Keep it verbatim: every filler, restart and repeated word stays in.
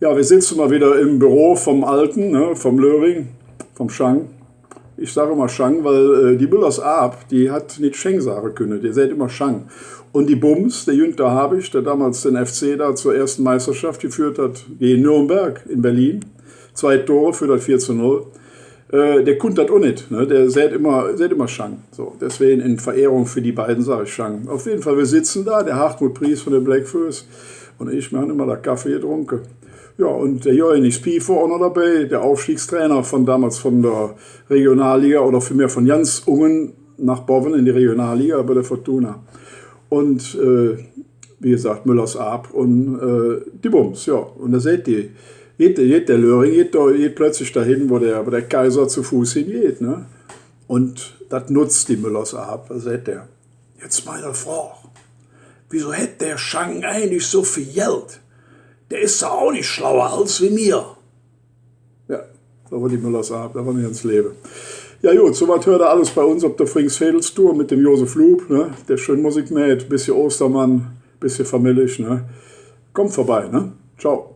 Ja, wir sitzen mal wieder im Büro vom Alten, ne, vom Löhring, vom Schang. Ich sage immer Schang, weil, äh, die Müllers Aap, die hat nit Scheng sage künne, die säht immer Schang. Un die Bums, der Günter Habicht, der damals den F C da zur ersten Meisterschaft geführt hat, gegen Nürnberg in Berlin, zwei Tore für das vier zu null, äh, der kunnt dat och nit, ne? Der säht immer, säht immer Schang. So, deswegen in Verehrung für die beiden sag ich Schang. Auf jeden Fall, wir sitzen da, der Hartmut Pries von den Bläck Fööss un ich, mir han immer da Kaffee gedrunke. Ja, un der Johannes Piefer och noch dabei, der Aufstiegstrainer von damals von der Regionalliga oder vielmehr von ganz ungen nach bovven in die Regionalliga bei der Fortuna. Un, äh, wie gesagt, Müllers Aap un, äh, die Bums, ja. Un da säht die, geht, geht der Löhring, geht, do, geht plötzlich dahin, wo der, wo der Kaiser zu Fuß hingeht, ne? Un dat nutzt die Müllers Aap, da säht der: „Jetzt meine Frage, wieso hät der Schang eigentlich so viel Geld? Der is doch auch nicht schlauer als wie mir.“ Ja, da war die Müllers Aap, da war nit ans Leben. Ja gut, so wat hört ihr alles bei uns op der Frings Veedels Tour mit dem Josef Lub, ne? Der schön Musik mäht, bisschen Ostermann, bisschen Famillich, ne? Kommt vorbei, ne? Ciao.